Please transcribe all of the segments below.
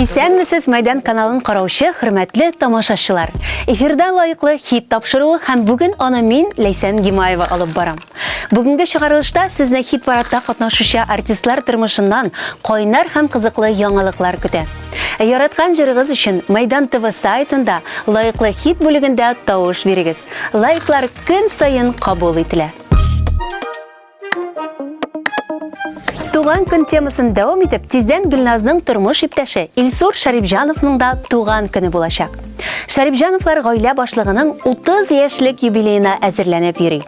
Исәнмесез, Мәйдан каналын караучы хөрмәтле тамашачылар. Эфирда лаеклы хит тапшыруы һәм бүген аны мин, Ләйсән Гимаева алып барам. Бүгенге чыгарылышта сезне хит-парадта катнашучы артистлар тормышыннан кайнар һәм кызыклы яңалыклар көтә. Ә яраткан җырыгыз өчен Мәйдан ТВ сайтында лаеклы хит бүлегендә тавыш бирегез. Лайклар көн саен кабул ителә. Туган көн темасын дәвам итеп, тиздән Гөлназның тормыш иптәше Илсур Шәрипҗановның да туган көне булачак. Шәрипҗановлар гаилә башлыгының 30 яшьлек юбилеена әзерләнеп йөри.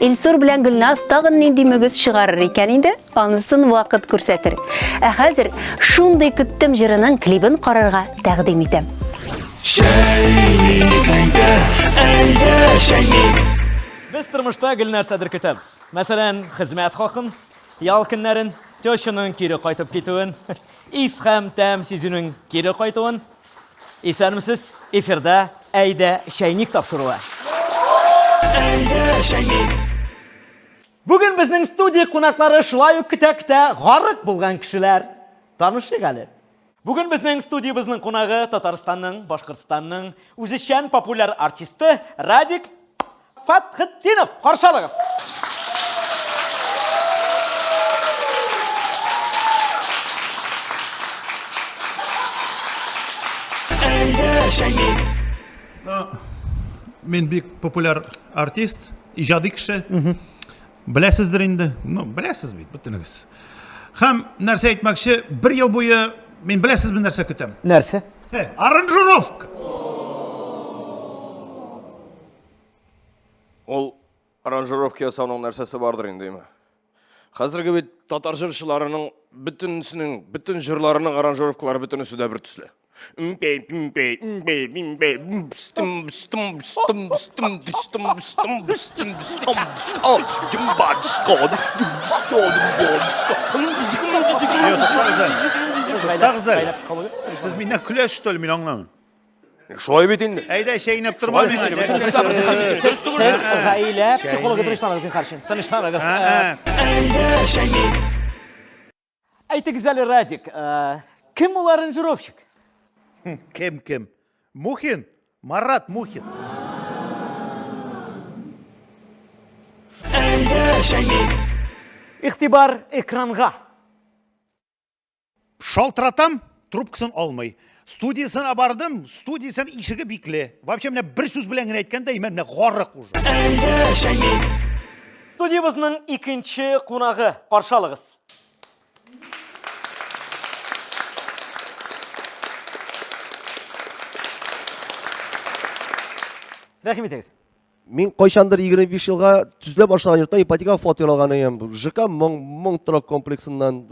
Илсур белән Гөлназ тагын нинди мөгез чыгарыр икән инде, анысын вакыт күрсәтер. Ә хәзер Шундый көттем җырының клибын карарга тәкъдим итәм. Чәйник, әйдә, әйдә, чәйник. Без тормышта гел нәрсәдер көтәбез. Мәсәлән, хезмәт хакын, ял көннәрен, тещаның кире кайтып китүен, ис һәм тәм сизүнең кире кайтуын. Исәнмесез, эфирда Әйдә чәйник тапшыруы. Әйдә чәйник. Бүген безнең студия кунаклары шулай ук көтә-көтә гарык булган кешеләр. Танышыйк әле. Бүген безнең студиябезнең кунагы Татарстанның, Башкортстанның үзешчән популяр артисты Радик Фәтхетдинов. Каршы алыгыз. Мин бик популяр артист, иҗади кеше. Беләсездер инде. Ну, беләсез бит, бөтенегез. Һәм нәрсә әйтмәкче, бер ел буе мин беләсезме нәрсә көтәм? Нәрсә? Э, аранжировка. Ул аранжировка ясауның нәрсәсе бардыр инде, име? Хәзерге бит татар җырчыларының бөтенесенең, бөтен җырларының аранжировкалары бөтенесе дә бер төсле. Туктагыз әле. Сез миннән көләсез, что ли, мин аңламыйм. Шулай бит инде. Әйдә, чәйнәп торма миңа. Сез гаилә психологы тынычланыгыз, зинһар өчен. Тынычланыгыз. Әйтегез әле, Радик, э, кем ул аранжировщик? Кем кем? Мухин? Марат Мухин. Игътибар экранга. Шалтыратам, трубкасын алмый. Студиясенә бардым, студиясенең ишеге бикле. Вообще менә бер сүз белән генә әйткәндә, менә гарык уже. Студиябезнең икенче кунагы. Каршы алыгыз. Рәхим итегез. Мин кайчандыр 25 елга төзелә башлаган йортта ипотекага фатир алган идем. ЖК Моң Моң торак комплексыннан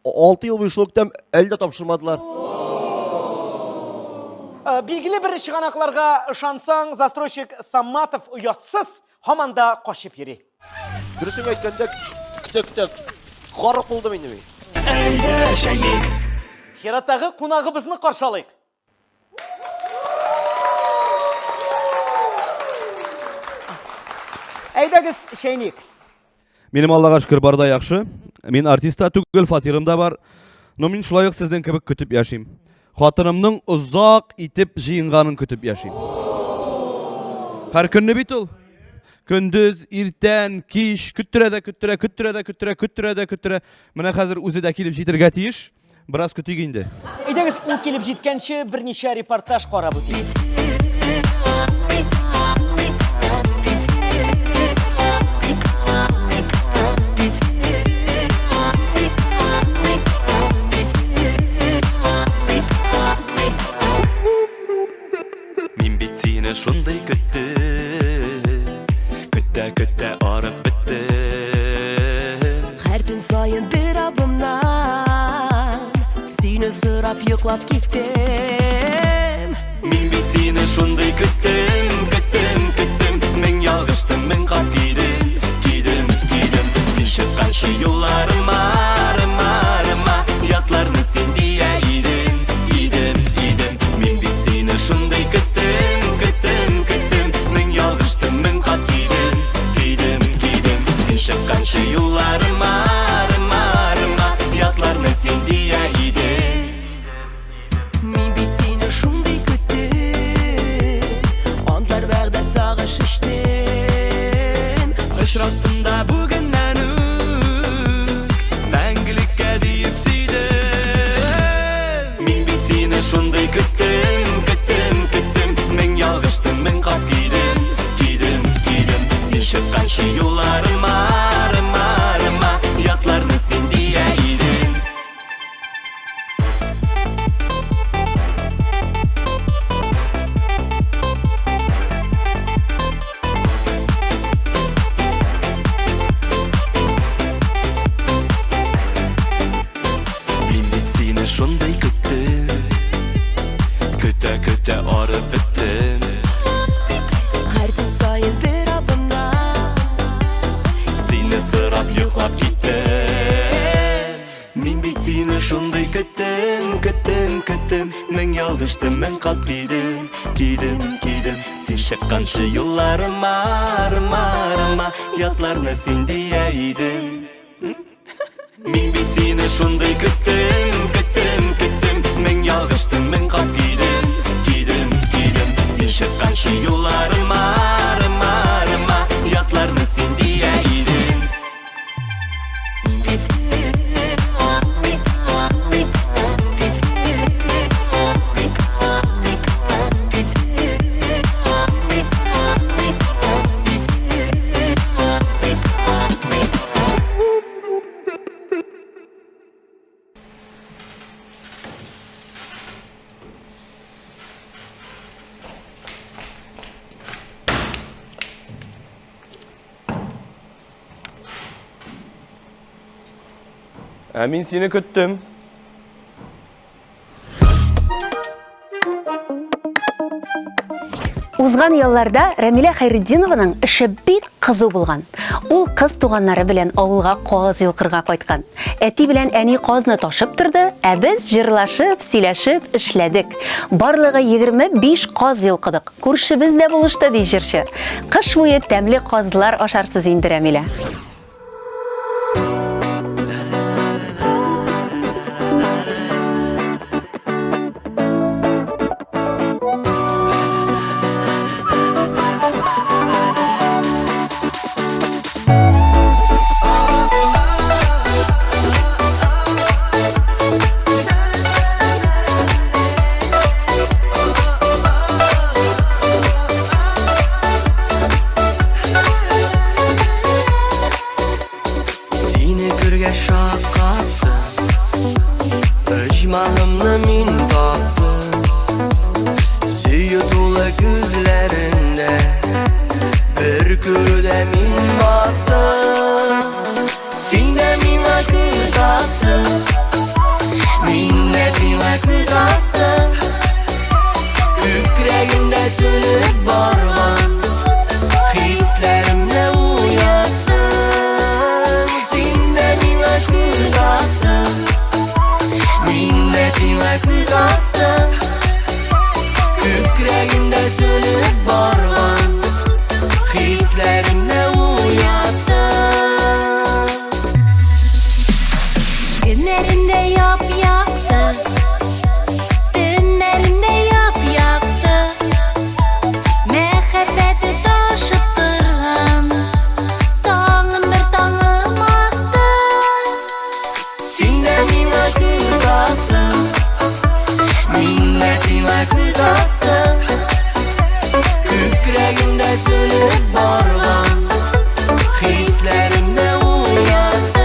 6 ел буе шул көтәм, әле дә тапшырмадылар. Э, билгеле бер чыганакларга ышансаң, застройщик Саматов оятсыз, һаман да качып йөри. Дөресен әйткәндә, көтә-көтә гарык булдым инде мин. Чираттагы кунагыбызны каршы алыйк. Әйдәгез, чәйник. Минем Аллага шөкер бар да яхшы. Мин артист та түгел, фатирым да бар. Но мин шулай ук сезнең кебек көтеп яшим. Хатынымның озак итеп җыенганын көтеп яшим. Һәр көнне бит ул. Көндез, иртән, кич көттерә дә көттерә, көттерә дә көттерә, көттерә дә көттерә. Менә хәзер үзе дә килеп җитергә тиеш. Бераз көтик инде. Әйдәгез, ул килеп җиткәнче берничә репортаж карап үтик. Мин бит сине шундый көттем Көтә көтә арып беттем Һәр төн саен бер абымнан Сине сорап йоклап киттем Мин бит сине шундый көттем Көттем, көттем Мең ялгыштым, мең кат көйдем Көйдем, көйдем Син чыкканчы юлларыма, рыма, рыма Ятларны син дия идең, идем, идем Мин бит сине шундый көттем, көттем, көттем Мең ялгыштым, мең кат көйдем, көйдем, көйдем Син чыкканчы юлларыма, рыма, рыма Ятларны син дия идең. Очраттым да бүгеннән үк Мәңгелеккә диеп сөйдем. Мин бит сине шундый көттем, көттем, көттем. Мең ялгыштым, мең кат көйдем, көйдем, көйдем. Син чыкканчы юлларыма, рыма, рыма, ятларны син дия идең. Мин бит сине шундый көттем, Көтә-көтә арып беттем. Һәр көн саен бер адымнан Сине сорап йоклап киттем. Мин бит сине шундый көттем, көттем, көттем. Мең ялгыштым, мең кат көйдем, көйдем, көйдем. Син чыкканчы юлларыма, рыма, рыма, ятларны син дия идең. Мин бит сине шундый көттем, көттем, көттем. Мең ялгыштым, мең кат көйдем, көйдем, көйдем. Син чыкканчы юлларыма, рыма, рыма, ятларны син дия идең. Ә мин сине көттем. Узган елларда Рәмилә Хәйретдинованың эше бик кызу булган. Ул кыз туганнары белән авылга каз йолкырга кайткан. Әти белән әни казны ташып торды, ә без җырлашып, сөйләшеп эшләдек. Барлыгы 25 каз йолкыдык. Күршебез дә булышты, ди җырчы. Кыш буе тәмле казлар ашарсыз инде, Рәмилә. Сине күргәч шаккаттым, Оҗмахымны мин таптым. Сөю тулы күзләрендә, Бер күрүдә мин баттым. Син дә миңа күз аттың, Мин дә сиңа күз аттым. Күкрәгемдә сүнеп барган Хисләремне уяттың. Син дә миңа күз аттың, Мин дә сиңа күз аттым. Күкрәгемдә сүнеп барган Хисләремне уяттың. Көннәремдә яп-якты, төннәремдә яп-якты, Мәхәббәте ташып торган, таңым бер таңым атты. Син дә миңа күз аттың, Мин дә сиңа күз аттым. Күкрәгемдә сүнеп барган Хисләремне уяттың.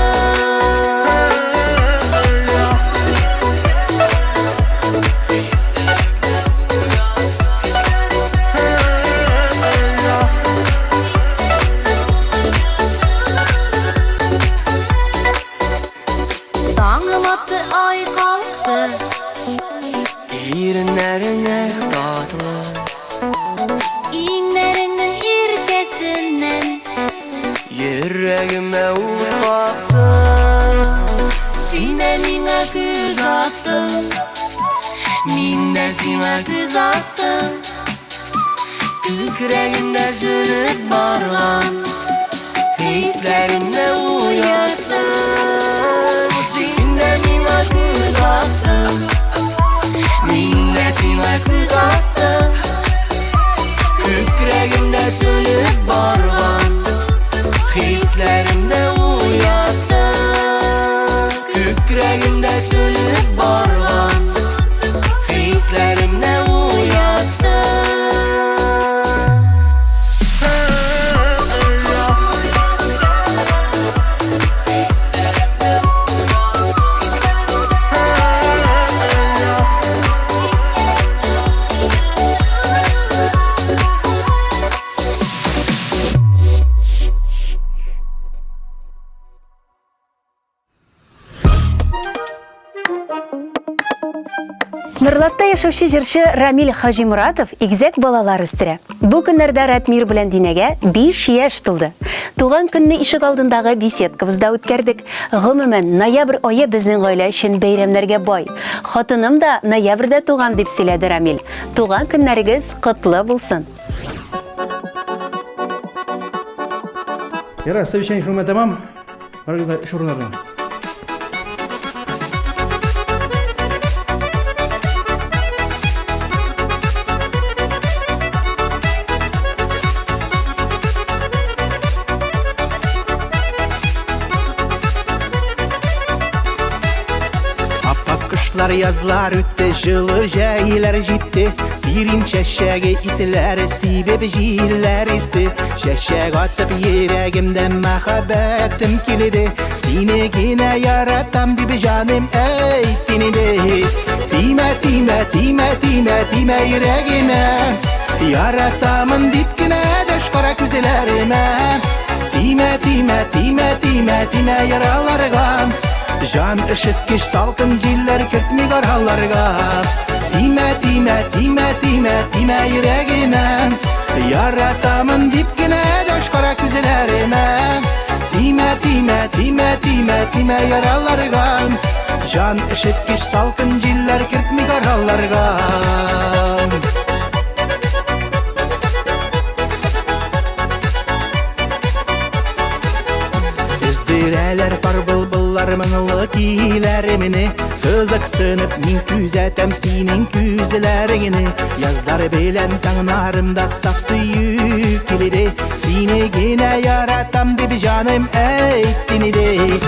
Таңым атты, ай калкты, Иреннәрең эх татлы, Иңнәреңнең иркәсеннән Йөрәгемә ут капты. Син дә миңа күз аттың, Мин дә сиңа күз аттым. Күкрәгемдә сүнеп барган Хисләремне уяттың. Син дә миңа күз аттың, Мин дә сиңа күз аттым. Күкрәгемдә сүнеп барган Норлатта яшәүче җырчы Рамил Хаҗимуратов игезәк балалар үстерә. Бу көннәрдә Ратмир белән Динәгә 5 яшь тулды. Туган көнне ишек алдындагы беседкабызда үткәрдек. Гомумән, ноябрь ае безнең гаилә өчен бәйрәмнәргә бай. Хатыным да ноябрьдә туган, дип сөйләде Рамил. Туган көннәрегез котлы булсын! Ярар, совещание шуның белән тәмам. Барыгыз да эш урыннарына. Аппак кышлар, язлар үтте, җылы җәйләр җитте. Сирин чәчәге исләре сибеп җилләр исте. Чәчәк атып йөрәгемдә мәхәббәтем килде. Сине генә яратам дип җаным әйтте инде. Тимә, тимә, тимә, тимә, тимә йөрәгемә. Яратамын дип кенә дәш кара күзләремә. Тимә, тимә, тимә, тимә, тимә яраларга. Җан өшеткеч салкын җилләр кертми араларга. Тимә, тимә, тимә, тимә, тимә йөрәгемә. Яратамын дип кенә дәш кара күзләремә. Тимә, тимә, тимә, тимә, тимә яраларга. Җан өшеткеч салкын җилләр кертми араларга. Өздерәләр пар былбыллар моңлы көйләремне. Кызыксынып мин күзәтәм синең күзләреңне. Язлар белән таңнарымда саф сөю килде. Сине генә яратам дип җаным әйтте инде.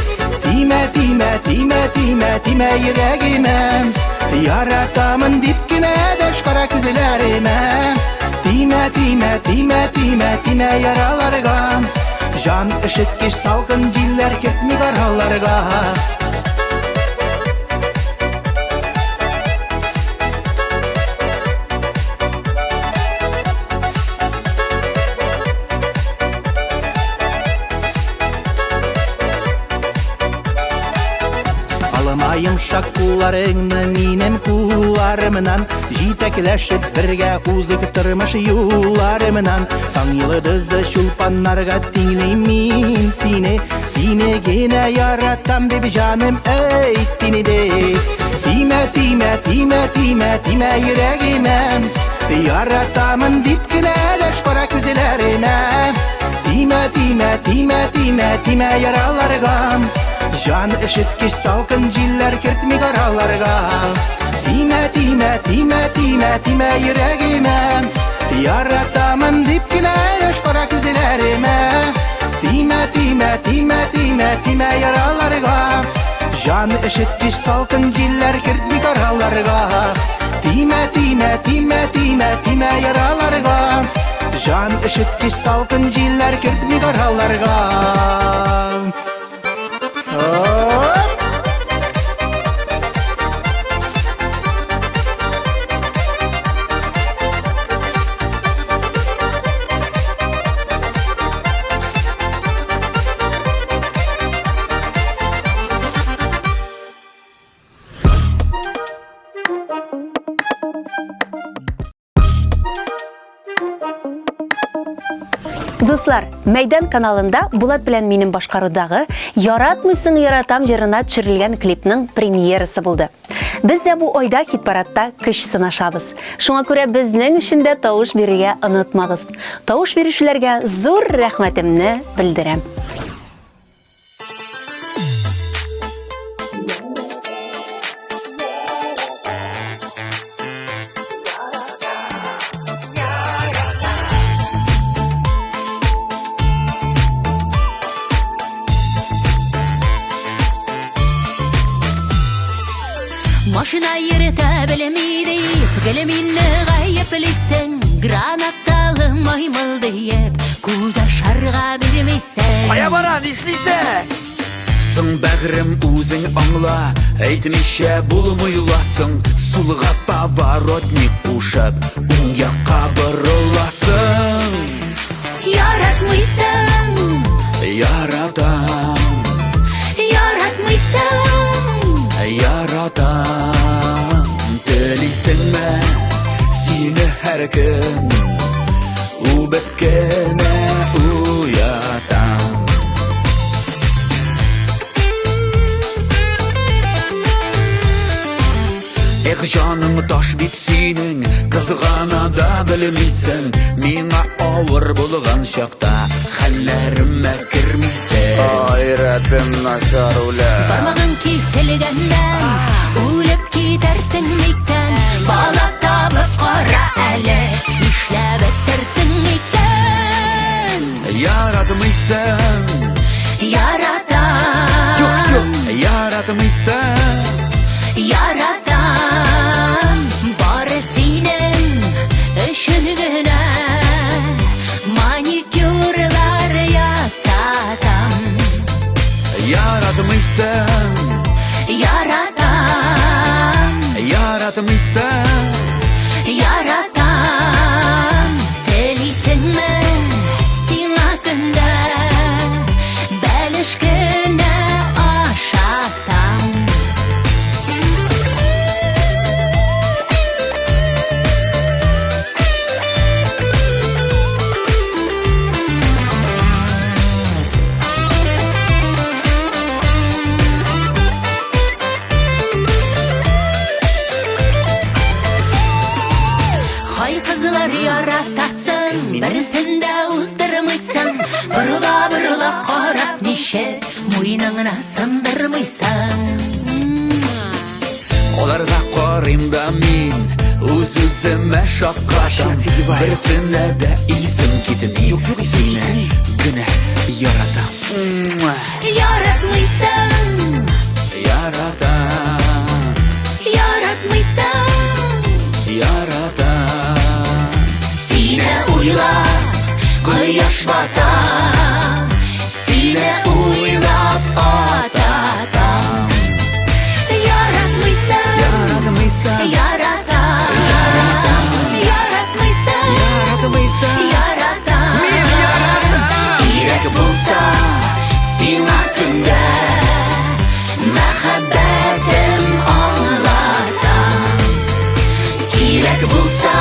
Тимә, тимә, тимә, тимә, тимә йөрәгемә. Яратамын дип кенә дәш кара күзләремә. Тимә, тимә, тимә, тимә, тимә яраларга. Җан өшеткеч салкын җилләр кертми араларга. Алма йомшак кулларыңны минем кулларымнан, җитәкләшеп бергә узык тормыш юлларымнан. Таң йолдызы чулпаннарга тиңлим мин сине, сине генә яратам дип җаным әйтте инде. Тимә, тимә, тимә, тимә, тимә йөрәгемә. Яратамын дип кенә дәш кара күзләремә. Тимә, тимә, тимә, тимә, тимә яраларга. Җан өшеткеч салкын җилләр кертми араларга. Тимә, тимә, тимә, тимә, тимә йөрәгемә. Яратамын дип кенә дәш кара күзләремә. Тимә, тимә, тимә, тимә, тимә яраларга. Җан өшеткеч салкын җилләр кертми араларга. Тимә, тимә, тимә, тимә, тимә яраларга. Җан өшеткеч салкын җилләр кертми араларга. Оп! Дуслар, Мәйдан каналында Булат белән минем башкарудагы Яратмыйсың, яратам җырына төшерелгән клипның премьерасы булды. Без дә бу айда хит-парадта көч сынашабыз. Шуңа күрә безнең өчен дә тавыш бирергә онытмагыз. Тавыш бирүчеләргә зур рәхмәтемне белдерәм. Машина йөртә белми дип, гел мине гаеплисең. Гранаталы маймыл диеп, күз ашарга бирмисең. Кая бара, нишлисең? Соң бәгърем үзең аңла, әйтмичә булмый ласың. Сулга поворотник кушып, уң якка борыласың. Яратмыйсың. Яратам. Яратмыйсың. Яратам. Телисең. Җаның таш бит синең, кызгана да белмисең. Миңа авыр булган чакта хәлләремә кермисең. Ай, рәтем начар үлә. Бармагың киселгәннән үлеп китәрсең микән? Бала табып кара әле, нишләп бетерсең икән? Яратмыйсың. Яратам. Юк, юк, яратмыйсың. Яратам. Бары синең өчен генә маникюрлар ясатам. Яратмыйсың. Яратам. Яратмыйсың. Яратам. Телисеңме сиңа көндә бәлеш кенә ашатам? Хай кызлар яратасың, берсен дә уздырмыйсың. Борыла-борыла карап ничек муеныңны сындырмыйсың. Аларга карыйм да мин үз-үземә шаккатам. Берсенә дә исем китми. Сине генә яратам. Яратмыйсың. Яратам. Яратмыйсың. Яратам. Сине уйлап кояш бата, сине уйлап ата таң. Яратмыйсың. Яратмыйсың. Яратам. Яратам. Яратмыйсың. Яратмыйсың. Яратам. Мин яратам. Кирәк булса сиңа көндә мәхәббәтем аңлатам. Кирәк булса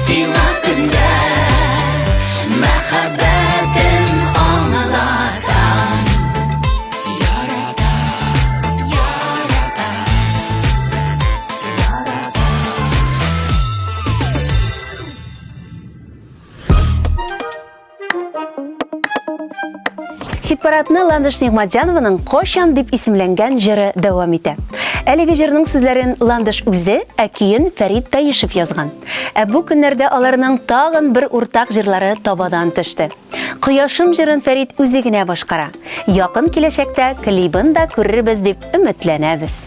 сиңа көндә мәхәббәтем аңлатам. Яратам. Яратам. Хит-парадны Ландыш Нигъмәтҗанованың Кайчан дип исемләнгән җыры дәвам итә. Әлеге җырның сүзләрен Ландыш үзе, ә көен Фәрит Таишев язган. Ә бу көннәрдә аларның тагын бер уртак җырлары табадан төште. Кояшым җырын Фәрит үзе генә башкара. Якын киләчәктә клибын да күрербез дип өметләнәбез.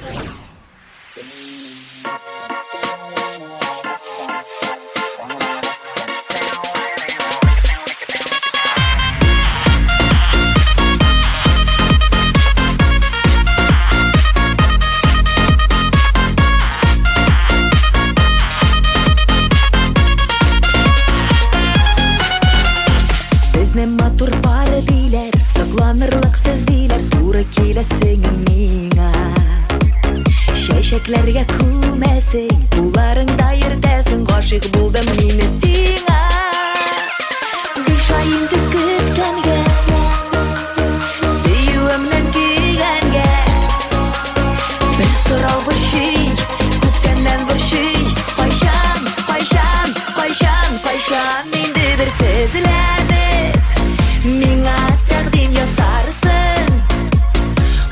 Безне матур пар диләр, сокланырлык сез диләр, туры киләсең миңа. Чәчәкләргә күмәсең, кулларыңда йөртәсең, гашыйк булдым мин сиңа. Биш ай инде көткәнгә, сөюемнән көйгәнгә. Бер сорау борчый, күптәннән борчый, кайчан, кайчан, кайчан, кайчан инде бер тезләнеп, миңа тәкъдим ясарсың?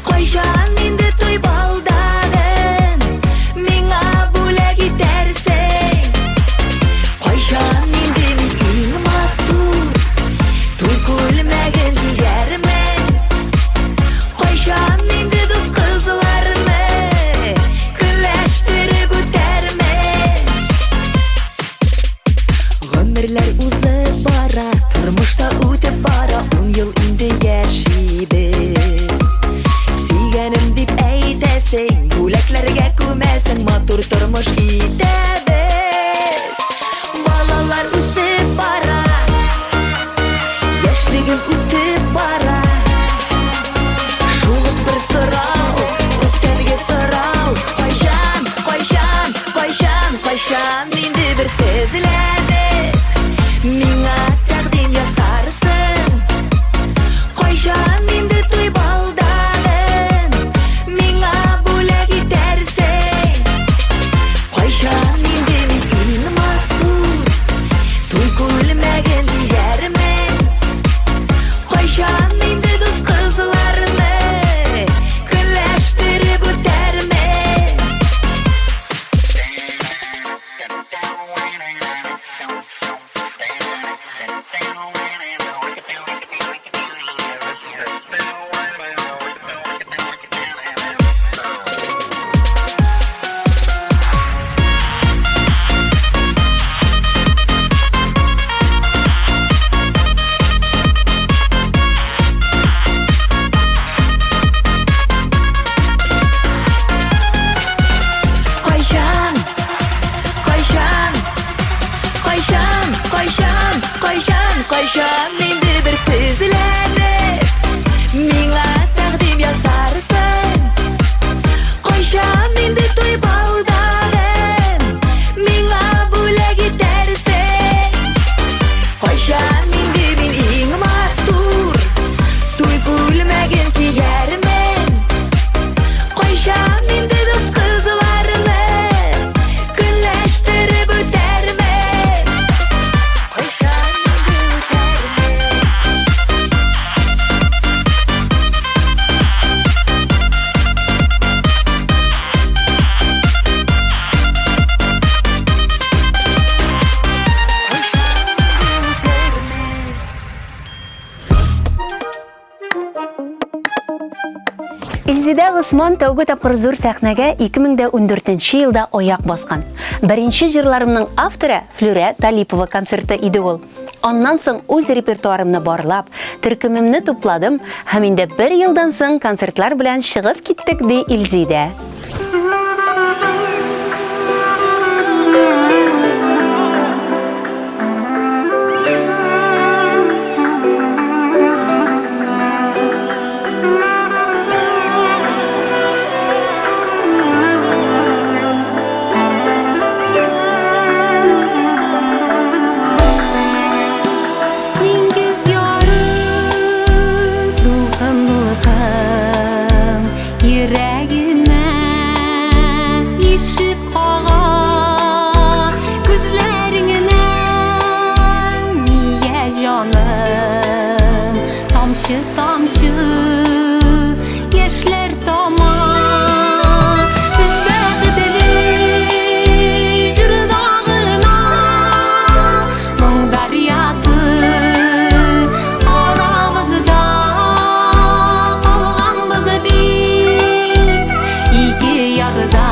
Кайчан инде туй балдагын миңа бүләк итәрсең? Кайчан инде мин иң матур туй күлмәген киярмен? Кайчан инде дус кызларны көнләштереп үтәрмен? Гомерләр узып бара, тормышта үтеп бара, 10 ел инде яшибез. Сөйгәнем дип әйтәсең, бүләкләргә күмәсең, матур тормыш итәбез. Балалар үсеп бара, яшьлегем үтеп бара. Шул ук бер сорау, күптәнге сорау, кайчан, кайчан, кайчан, кайчан инде бер тезләнеп, миңа тәкъдим ясарсың? Кайчан инде туй балдагын миңа бүләк итәрсең? Илзидә Госман тәүге тапкыр зур сәхнәгә 2014 елда аяк баскан. Беренче җырларымның авторы Флүрә Талипова концерты иде ул. Аннан соң үз репертуарымны барлап, төркемемне тупладым һәм инде бер елдан соң концертлар белән чыгып киттек, ди Илзидә. Диңгез яры дулкын дулкын йөрәгемә ишек кага күзләреңнән нигә җаным тамчы тамчы яшьләр тама без бәхетле җырда гына моң дәрьясы арабызда калганбыз бит ике ярда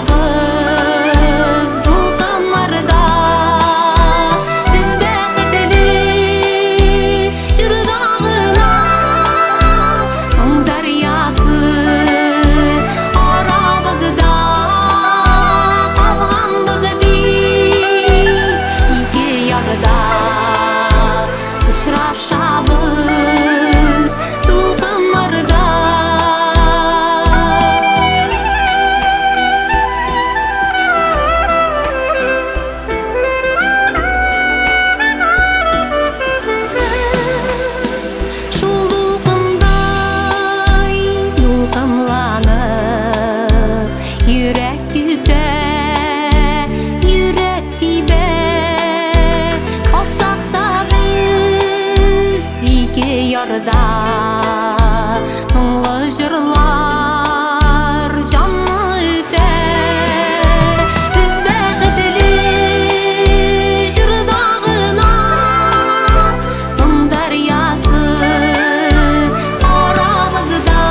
очрашабыз дулкыннарда без бәхетле җырда гына моң дәрьясы арабызда калганбыз бит ике ярда очрашабыз дулкыннарда. Шул дулкындай дулкынланып йөрәк көтә, йөрәк тибә. Калсак та без ике ярда моңлы җырлар җанны өтә. Без бәхетле җырда гына моң дәрьясы арабызда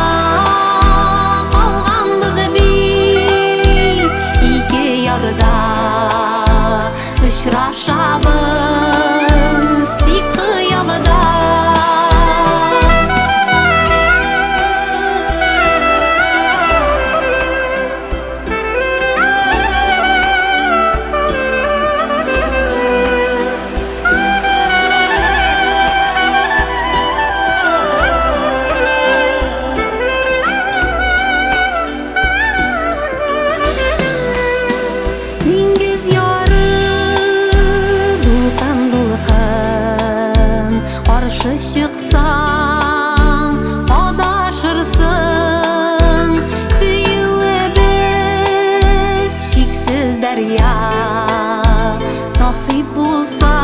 калганбыз бит ике ярда очрашабыз тик хыялда. Диңгез яры дулкын дулкын каршы чыксаң адашырсың сөюебез чиксез дәрья насыйп булса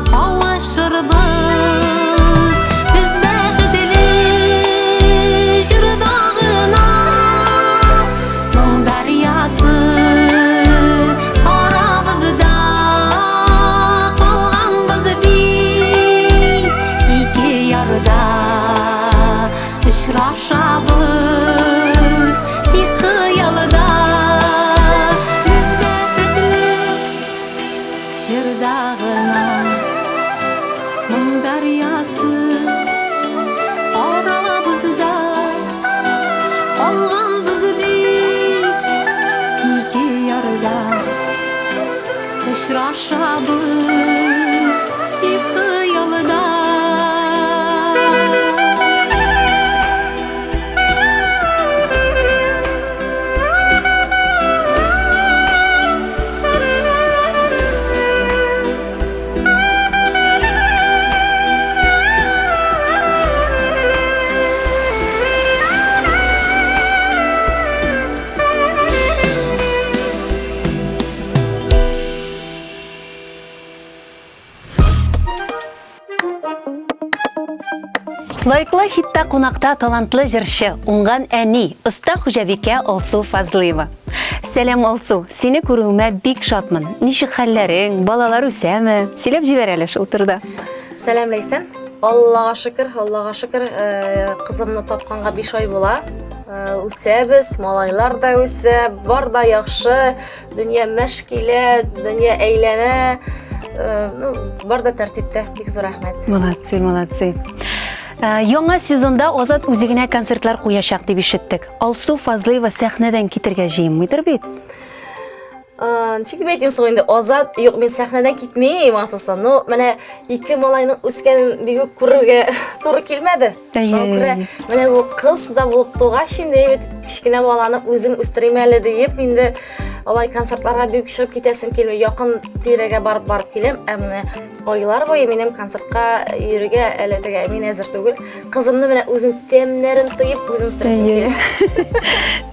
кавышырбыз без бәхетле җырда гына моң дәрьясы арабызда калганбыз бит ике ярда очрашабыз тик хыялда без бәхетле җырда гына моң дәрьясы арабызда калганбыз бит ике ярда очрашабыз тик хыялда. Лайклы хитта кунакта талантлы җырчы, уңган әни, оста хуҗабикә Алсу Фазлыева. Сәлам, Алсу, сине күрүемә бик шатмын. Ничек хәлләрең, балалар үсәме? Сөйләп җибәр әле шул турыда. Сәлам, Ләйсән. Аллага шөкер, Аллага шөкер, э, кызымны тапканга 5 ай була. Э, үсәбез, малайлар да үсә, бар да яхшы, дөнья мәш килә, дөнья әйләнә. Э, ну, бар да тәртиптә. Бик зур рәхмәт. Молодцы, молодцы. Яңа сезонда Азат үзе генә концертлар куячак дип ишеттек. Алсу Фазлыева сәхнәдән китергә җыенмыйдыр бит? Ничек дип әйтим соң инде, Азат, юк, мин сәхнәдән китмим ансысы. Ну, менә ике малайның үскәнен бик үк күрергә туры килмәде. Шуңа күрә менә бу кыз да булып тугач инде бит кечкенә баланы үзем үстерим әле диеп инде алай концертларга бик чыгып китәсем килми. Якын тирәгә барып-барып киләм, ә менә айлар буе минем концертка йөрергә әле теге мин әзер түгел. Кызымны менә үзен тәмнәрен тоеп үзем үстерәсем килә.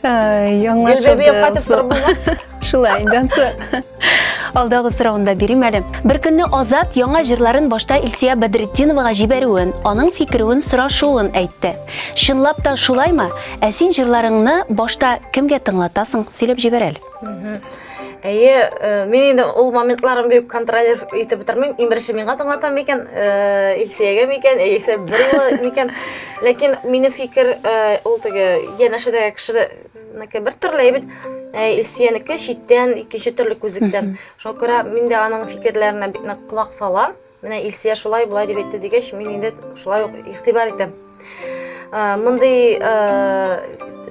Ай, Гөлбәби кайтып торып булмас. Шулай инде ансы. Алдагы сорауны да бирим әле. Бер көнне Азат яңа җырларын башта Илсия Бәдретдиновага җибәрүен, аның фикерен сорашуын әйтте. Чынлап та шулаймы? Ә син җырларыңны башта кемгә тыңлатасың? Сөйләп җибәр әле. Әйе, э, мин инде ул моментларын бик контроль итеп бетермим. Иң беренче миңа тыңлатам микән, э, Илсиягә микән, яисә бер юлы микән. Ләкин минем фикер э, ул теге янәшәдәге кешенеке бер төрле бит. Илсиянеке читтән икенче төрле күзлектән. Шуңа күрә мин дә аның фикерләренә бик нык колак салам. Менә Илсия шулай болай дип әйтте дигәч, мин инде шулай ук игътибар итәм. Мондый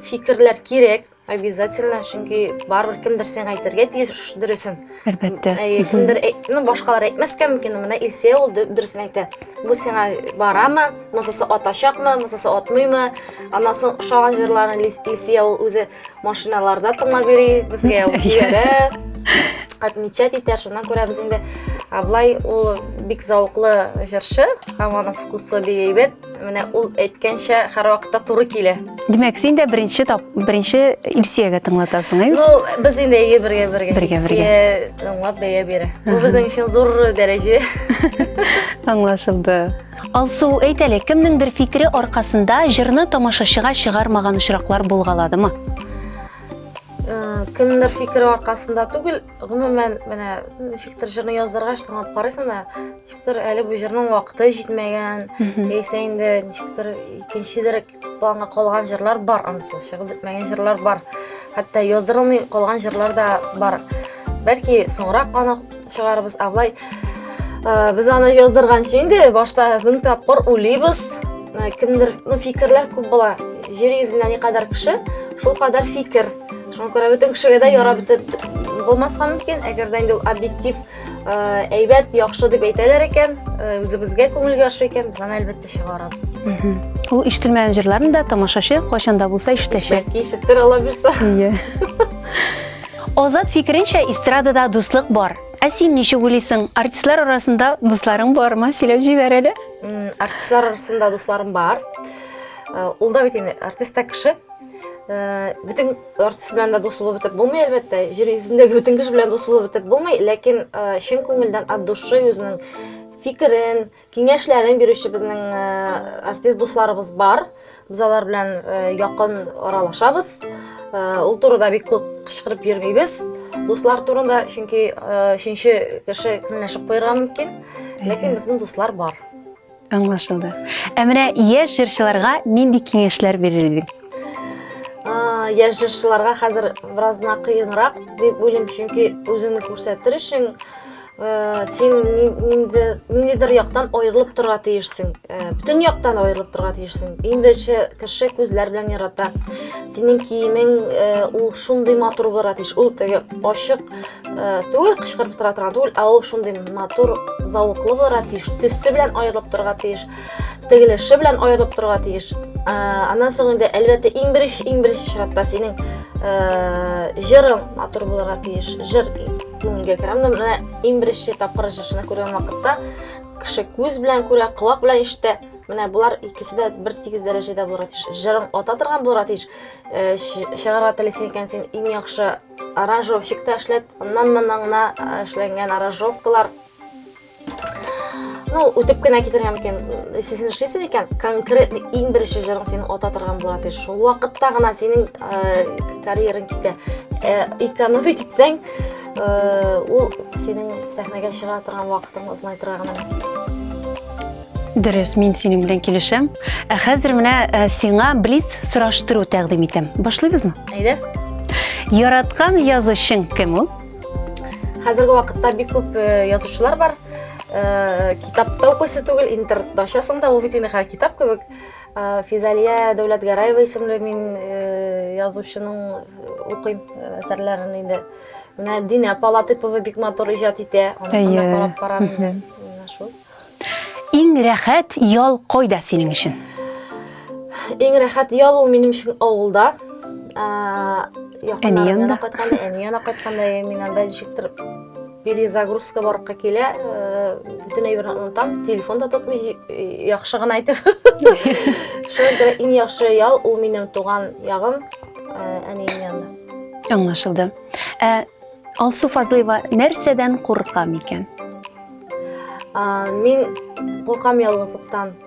фикерләр кирәк. Обязательно, чөнки барыбер кемдер сиңа әйтергә тиеш дөресен. Әлбәттә. Әйе, кемдер, ну, башкалар әйтмәскә мөмкин, менә Илсия ул дөресен әйтә. Бу сиңа барамы, монысы атачакмы, монысы атмыймы? Аннан соң ошаган җырларын Илсия ул үзе машиналарда тыңлап йөри, безгә ул җибәрә, отмечать итә, шуннан күрә без инде болай ул бик зәвыклы җырчы, һәм аның вкусы бик әйбәт. Менә ул әйткәнчә һәрвакытта туры килә. Димәк, син дә беренче тап, беренче Илсиягә тыңлатасың, әйе? Ну, без инде әйе бергә бергә. Бергә бергә. Илсия тыңлап бәя бирә. Бу безнең өчен зур дәрәҗә. Аңлашылды. Алсу, әйт әле, кемнеңдер фикере аркасында җырны тамашачыга чыгармаган очраклар булгаладымы? Э, кемнеңдер фикере аркасында түгел, Гомумән, менә ничектер җырны яздыргач тыңлап карыйсың да, ничектер әле бу җырның вакыты җитмәгән, яисә инде ничектер икенчедер планга калган җырлар бар анысы, чыгып бетмәгән җырлар бар. Хәтта яздырылмый калган җырлар да бар. Бәлки соңрак аны чыгарыбыз, ә болай э, без аны яздырганчы инде башта мең тапкыр уйлыйбыз. Э, кемдер, ну, фикерләр күп була. Җир йөзендә никадәр кеше, шул кадәр фикер. Шуңа күрә бөтен кешегә дә ярап бетеп булмаска мөмкин. Әгәр дә инде ул объектив э, әйбәт, яхшы дип әйтәләр икән, э, үзебезгә күңелгә ошый икән, без аны әлбәттә чыгарабыз. Ул ишетелмәгән җырларны да тамашачы кайчан да булса ишетәчәк. Бәлки ишетер, Алла бирсә. Ие. Азат фикеренчә, эстрадада дуслык бар. Ә син ничек уйлыйсың, артистлар арасында дусларың бармы? Сөйләп җибәр әле. Артистлар арасында дусларым бар. Э, ул да бит инде артист та кеше. Э, бөтен артист белән дә дус булып бетеп булмый, әлбәттә. Җир йөзендәге бөтен кеше белән дус булып бетеп булмый, ләкин э, чын күңелдән от души үзенең фикерен, киңәшләрен бирүче безнең э, артист дусларыбыз бар. Без алар белән якын аралашабыз. Ул турыда бик күп кычкырып йөрмибез. Дуслар турында, чөнки өченче кеше көнләшеп куярга мөмкин. Ләкин безнең дуслар бар. Аңлашылды. Ә менә яшь җырчыларга нинди киңәшләр бирер идең? Яшь җырчыларга хәзер бераз гына кыенрак дип уйлыйм, чөнки үзеңне күрсәтер өчен син нинди ниндидер яктан аерылып торырга тиешсең. Бөтен яктан аерылып торырга тиешсең. Иң беренче кеше күзләр белән ярата. Синең киемең ул шундый матур булырга тиеш. Ул теге ачык Э, түгел кычкырып тора торган түгел, ә ул шундый матур, зәвыклы булырга тиеш, төсе белән аерылып торырга тиеш, тегелеше белән аерылып торырга тиеш. Э, аннан соң инде әлбәттә иң беренче иң беренче чиратта синең э, җырың матур булырга тиеш. Җыр күңелгә керә. Менә иң беренче тапкыр җырчыны күргән вакытта кеше күз белән күрә, колак белән ишетә. Менә болар икесе дә бер тигез дәрәҗәдә булырга тиеш. Җырың ата торган булырга тиеш. Чыгарга телисең икән, син иң яхшы Аранжировщик та эшләт, аннан моннан гына э, эшләнгән аранжировкалар. Ну, үтеп кенә китергә мөмкин. Син эшлисең икән, конкретно иң беренче җырың синең ата торган була тиеш. Шул вакытта гына синең э, карьераң китә. Э, экономить итсәң, ул синең сәхнәгә чыга торган вакытың озынайтырга гына мөмкин. Дөрес, мин синең белән килешәм. Ә хәзер менә э, сиңа блиц сораштыру тәкъдим итәм. Башлыйбызмы? Әйдә. Яраткан язучың кем ул? Хәзерге вакытта бик күп э, язучылар бар. Э, китапта укыйсы түгел, интернетта ачасың да, ул бит инде хәзер китап кебек. Физалия Дәүләтгәрәева исемле мин язучының укыйм әсәрләрен инде. Менә Динә апа Латыпова бик матур иҗат итә. Аны да карап барам инде. Менә шул. Иң рәхәт ял кайда синең өчен? Иң рәхәт ял ул минем өчен авылда. Якыннарым янына кайтканда, әни янына кайтканда, мин анда ничектер перезагрузка барлыкка килә, бөтен әйберне онытам, телефон да тотмый, яхшы гына әйтеп. Шуңа күрә иң яхшы ял ул минем туган ягым, әнием янында. Аңлашылды. Ә Алсу Фазлыева нәрсәдән курка микән? Мин куркам ялгызлыктан.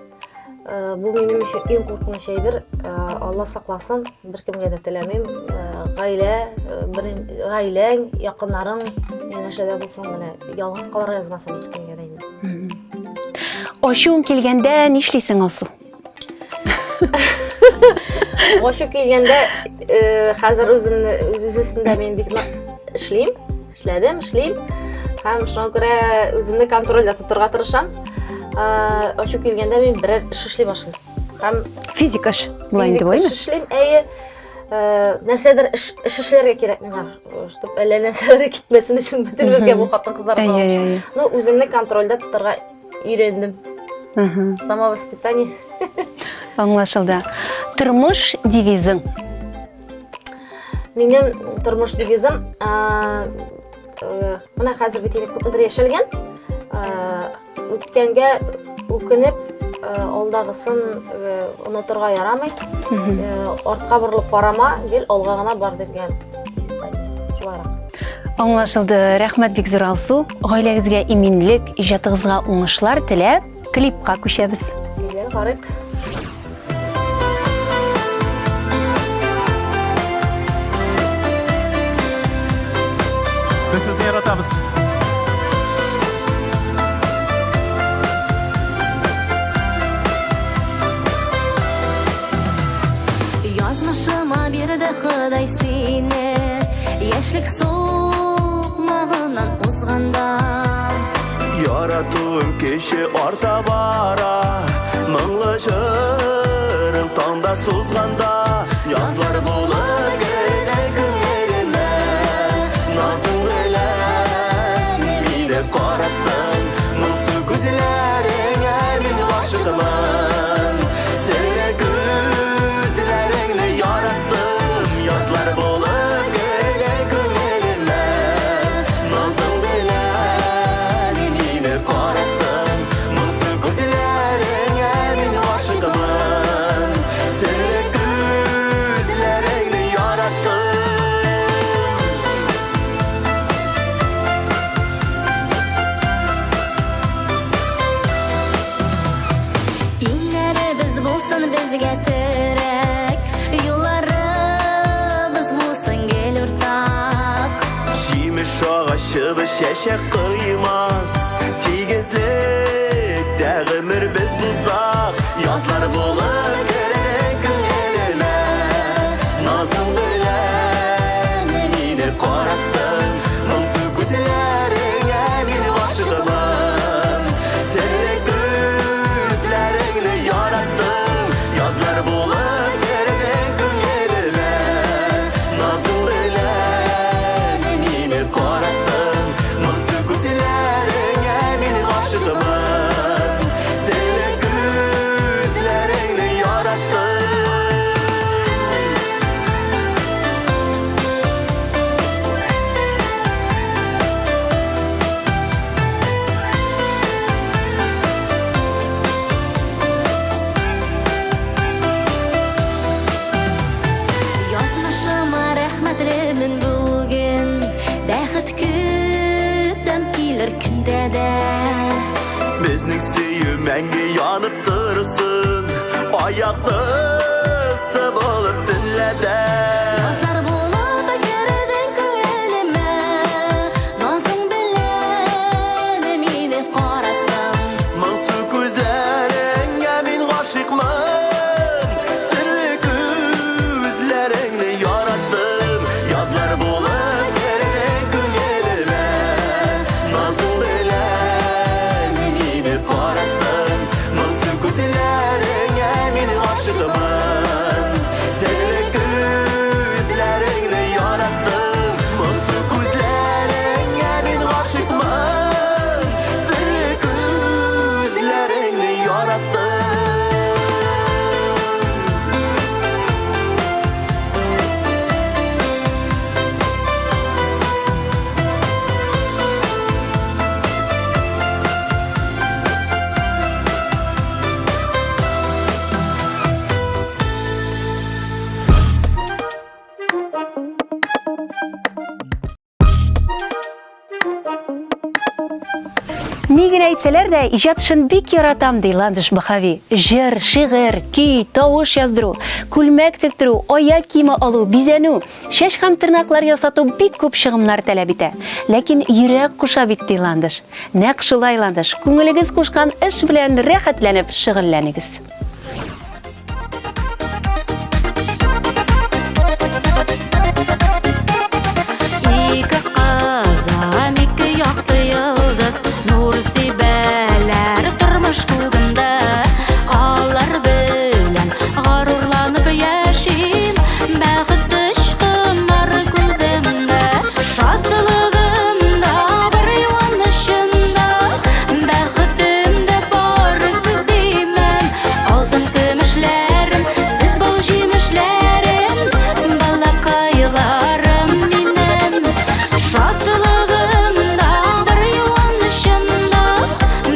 Э, бу минем өчен иң куркыныч әйбер. Э, Алла сакласын, беркемгә дә теләмим. Э, гаилә, бер гаиләң, якыннарың янәшәдә булсын, менә ялгыз калырга язмасын беркемгә дә инде. Ачуың килгәндә нишлисең, Алсу? Ачу килгәндә, хәзер үземне үз өстендә мин бик нык эшлим. Эшләдем, эшлим. Һәм шуңа күрә үземне контрольдә тотарга тырышам. Ачу килгәндә мин берәр эш эшли башлыйм. Һәм физик эш була инде, Физик эш эшлим, әйе. Нәрсәдер эш эшләргә кирәк миңа, чтоб әллә нәрсәләр китмәсен өчен бөтенебезгә бу хатын-кызларга. Ну, үземне контрольдә тотарга өйрәндем. Самовоспитание. Аңлашылды. Тормыш девизың. Минем тормыш девизым, менә хәзер бит инде күпмедер яшәлгән, үткәнгә үкенеп, алдагысын онытырга ярамый. Артка борылып карама, гел алга гына бар дигән шулайрак. Аңлашылды. Рәхмәт бик зур, Алсу. Гаиләгезгә иминлек, иҗатыгызга уңышлар теләп, клипка күчәбез. Әйдә, карыйк. Без сезне яратабыз. Язмышыма бирде Ходай сине, яшьлек сукмагыннан узганда. Яратуым кеше арта бара, Моңлы җырым таңда сузганда, Язлар булып керде күңелемә, Назың белән мине караттың, Моңсу күзләреңә мин гашыйкмын. Серле күзләреңне яраттым, Язлар булып керде күңелемә, Назың белән мине караттың, Моңсу күзләреңә мин гашыйкмын. Серле күзләреңне яраттым. Иңнәребез булсын безгә терәк, юлларыбыз булсын гел уртак. Җимеш агачыбыз чәчәк коймас, Тигезлектә гомер без булсак, Язлар булып керде күңелемә, Назың белән мине караттың, Моңсу күзләреңә мин гашыйкмын. Серле күзләреңне яраттым, Язлар булып керде күңелемә, Назың белән мине караттың, Моңсу күзләреңә мин гашыйкмын. Серле күзләреңне яраттым. Язмышыма рәхмәтлемен бүген, бәхет көтәм килер көндә дә. Безнең сөю мәңге янып торсын, Аяктысы булып төнлә дә. Язлар булып кердең күңелемә, назың белән мине караттың. Моңсу күзләреңә әйтсәләр дә, иҗат эшен бик яратам, ди Ландыш Баһави. Җыр, шигырь, көй, тавыш яздыру, күлмәк тектерү, аяк киеме алу, бизәнү, чәч һәм тырнаклар ясату бик күп чыгымнар таләп итә. Ләкин йөрәк куша бит, ди Ландыш. Нәкъ шулай, Ландыш, күңелегез кушкан эш белән рәхәтләнеп шөгыльләнегез. Ике кызым, ике якты йолдыз, нур сибәләр тормыш күгендә. Алар белән горурланып яшим, бәхет очкыннар күземдә. Шатлыгым да бар, юанычым да, бәхетем дә бар, сез димәм. Алтын көмешләрем, сез бал җимешләрем, балакайларым минем. Шатлыгым да бар, юанычым да,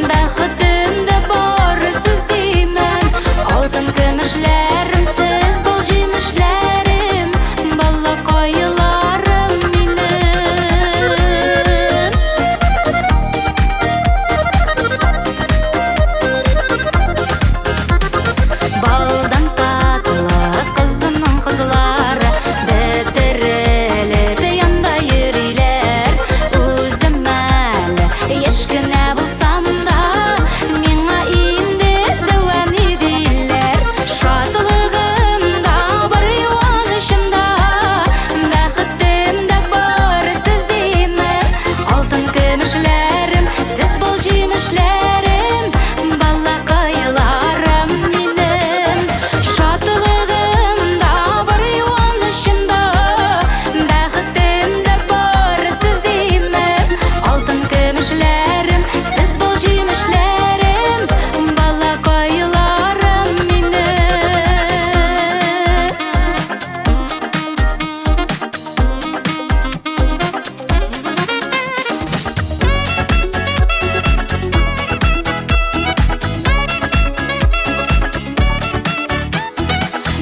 бәхетем дә бар, сез димәм. Алтын көмешләрем, сез бал җимешләрем, балакайларым минем. Балдан татлы кызымның кызлары бетерелеп янда йөриләр. Үзем әле яшь кенә булсам да, миңа инде дәвам диләр. Шатлыгым да бар, юанычым да, бәхетем дә бар, сез димәм. Алтын көмешләрем, сез бал җимешләрем, балакайларым минем. Шатлыгым да бар, юанычым да, бәхетем дә бар, сез димәм. Алтын көмешләрем, сез бал җимешләрем, балакайларым минем.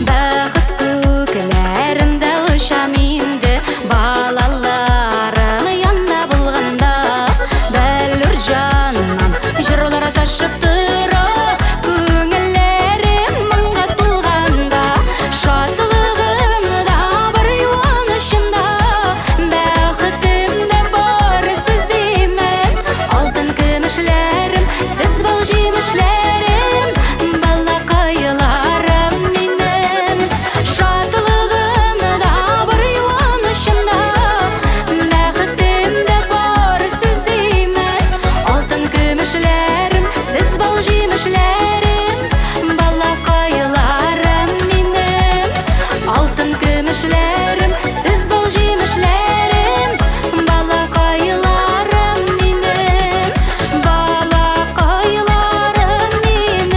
Бәхет күкләрендә очам инде, балаларым янда булганда. Бәллүр җаннан җырлар ташып тора, күңелләрем моңга тулганда. Шатлыгым да бар, юанычым да, бәхетем дә бар, сез димәм. Алтын көмешләрем, сез бал җимешләрем, балакайларым минем. Шатлыгым да бар, юанычым да, бәхетем дә бар, сез димәм. Алтын көмешләрем, сез бал җимешләрем, балакайларым минем. Алтын көмешләрем, сез бал җимешләрем, балакайларым минем. Балакайларым минем.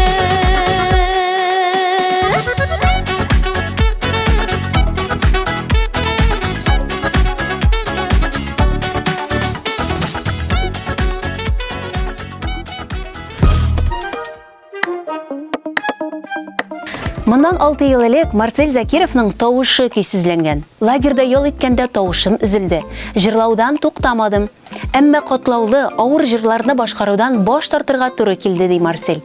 Моннан 6 ел элек Марсель Закировның тавышы көйсезләнгән. Лагерьда ял иткәндә тавышым өзелде. Җырлаудан туктамадым. Әмма катлаулы, авыр җырларны башкарудан баш тартырга туры килде, ди Марсель.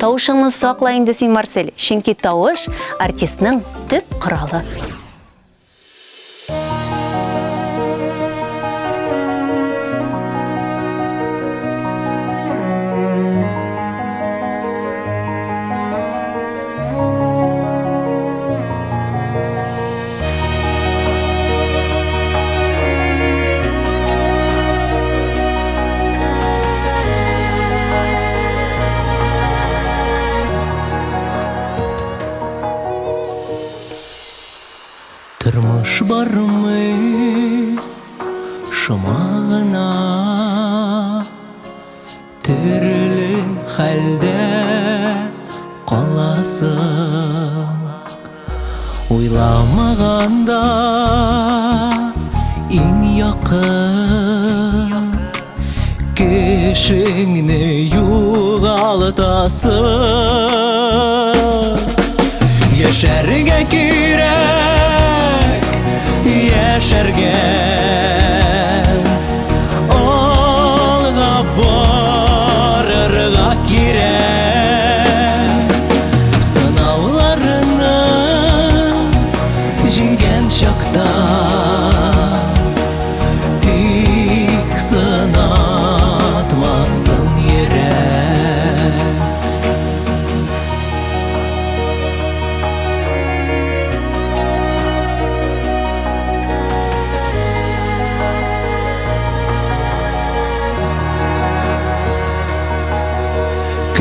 Тавышыңны сакла инде син, Марсель, чөнки тавыш артистның төп коралы. Тормыш бармый шома гына, төрле хәлдә каласың. Уйламаганда иң якын кешеңне югалтасың. Яшәргә кирәк, яшәргә, алга барырга.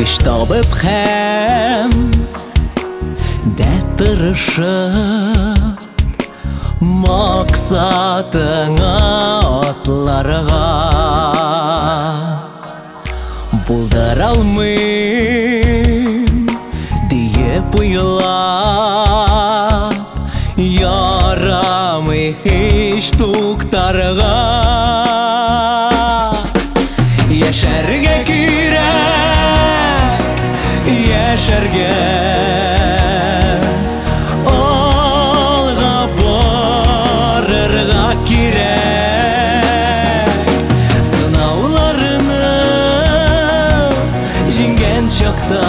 Көч табып һәм дә тырышып Максатыңа атларга Булдыра алмыйм диеп уйлап Ярамый һич туктарга Яшәргә кирәк, яшәргә Алга барырга кирәк Сынауларны җиңгән чакта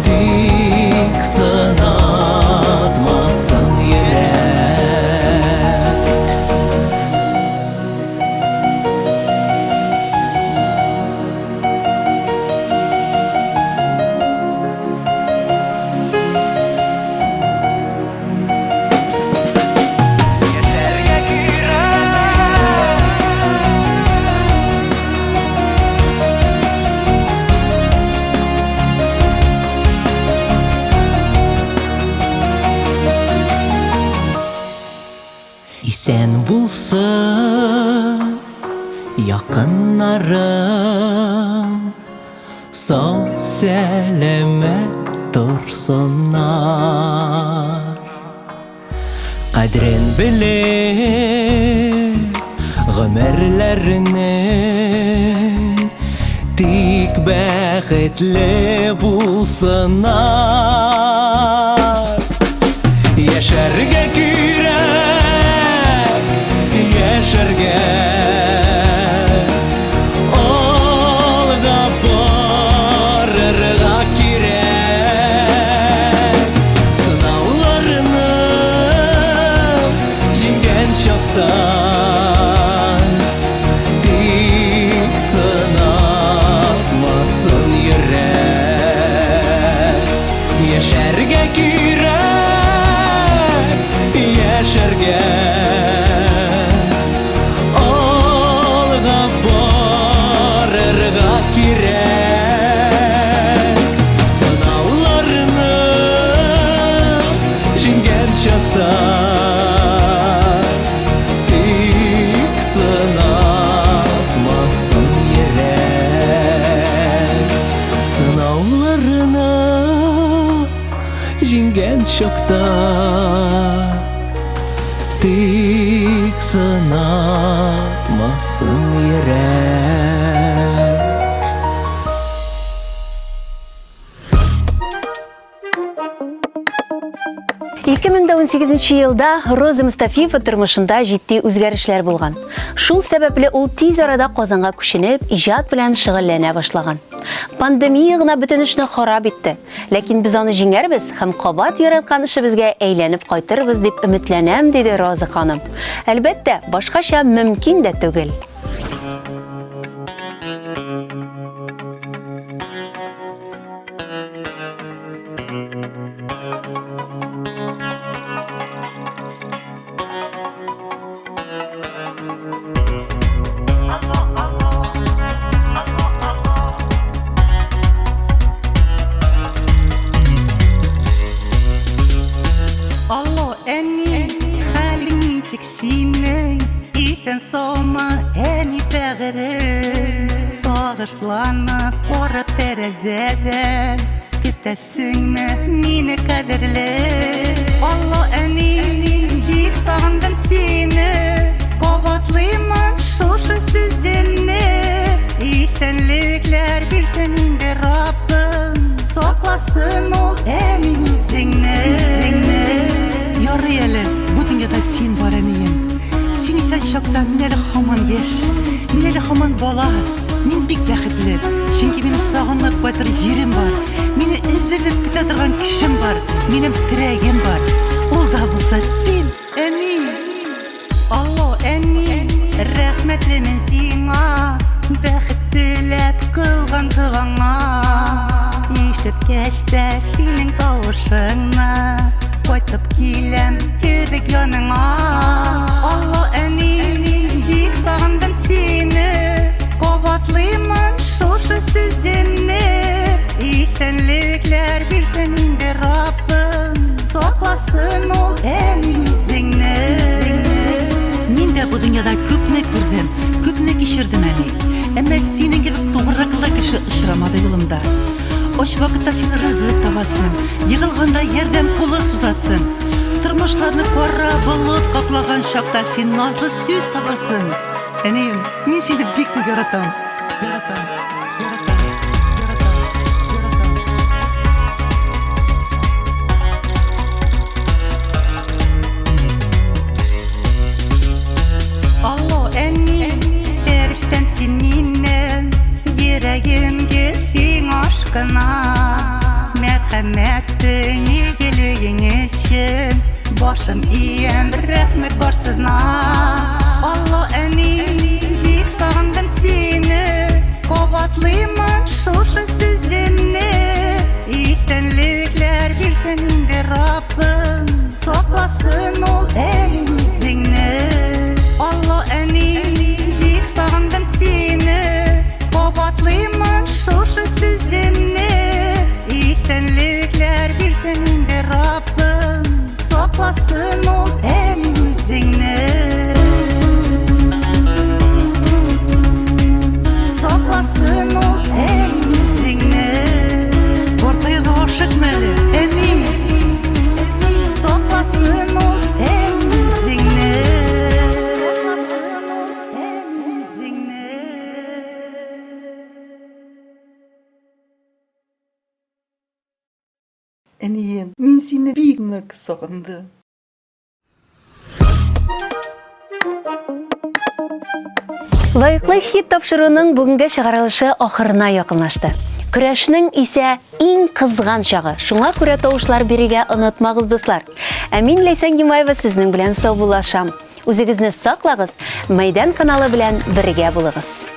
Тик сынатмасын йөрәк. Исән булсын якыннарым, Сау сәламәт торсыннар. Кадерен белеп гомерләренең, Тик бәхетле булсыннар. Яшәргә кирәк, яшәргә. Алга барырга кирәк. Сынауларны җиңгән чакта Тик сынатмасын йөрәк. Яшәргә кирәк, яшәргә. Алга барырга кирәк. Сынауларны җиңгән чакта Тик сынатмасын йөрәк. Сынауларны җиңгән чакта Тик сынатмасын йөрәк. 2018 елда Роза Мустафиева тормышында җитди үзгәрешләр булган. Шул сәбәпле ул тиз арада Казанга күченеп, иҗат белән шөгыльләнә башлаган. Пандемия гына бөтен эшне харап итте. Ләкин без аны җиңәрбез һәм кабат яраткан эшебезгә әйләнеп кайтырбыз дип өметләнәм, диде Роза ханым. Әлбәттә, башкача мөмкин дә түгел. Алло, әни, хәлең ничек синең? Исән саумы, әни бәгырем? Сагышланып карап тәрәзәдән, Көтәсеңме мине кадерле? Алло, әни, бик сагындым сине, Кабатлыймын шушы сүземне. Исәнлекләр бирсен инде Раббым, Сакласын ул әни үзеңне. Ярый әле, бу дөньяда син бар, әнием. Син исән чакта мин әле һаман яшь, мин әле һаман бала. Мин бик бәхетле, чөнки минем сагынып кайтыр җирем бар, мине өзелеп көтә торган кешем бар, минем терәгем бар. Ул да булса син, әни. Алло, әни, рәхмәтлемен сиңа, Бәхет теләп кылган догаңа. Ишеткәч тә синең тавышыңны, Кайтып киләм кебек яныңа. Алло, әни, бик сагындым сине, Кабатлыймын шушы сүземне. сүземне. Исәнлекләр бирсен инде Раббым, сакласын ул әни үзеңне. Мин дә бу дөньяда күпне күрдем, күпне кичердем, әни. Әмма синең кебек тугрылыклы кеше очрамады юлымда. Ач вакытта син ризык табасың, егылганда ярдәм кулы сузасың. Тормышларны кара болыт каплаган чакта син назлы сүз табасың. Әнием, мин сине бик нык яратам. Яратам. Алло, әни, фәрештәм син минем, йөрәгемгә син ашкына. Мәрхәмәтең, игелегең өчен башым иям, рәхмәт барсына. Алло, әни, бик сагындым сине, кабатлыймын шушы сүземне. Исәнлекләр бирсен инде Раббым, сакласын ул әни үзеңне. Алло, әни, бик сагындым сине, кабатлыймын шушы сүземне. Исәнлекләр бирсен инде Раббым, сакласын ул әни үзеңне. Сакласын ул әни үзеңне. Картаерга ашыкма әле, әни. Сакласын ул әни үзеңне. Сакласын ул әни үзеңне. Әнием, мин сине бик нык сагындым. Лаеклы хит тапшыруның бүгенге чыгарылышы ахырына якынлашты. Көрәшнең исә иң кызган чагы. Шуңа күрә тавышлар бирергә онытмагыз, дуслар. Ә мин Ләйсән Гимаева сезнең белән саубуллашам. Үзегезне саклагыз, Мәйдан каналы белән бергә булыгыз.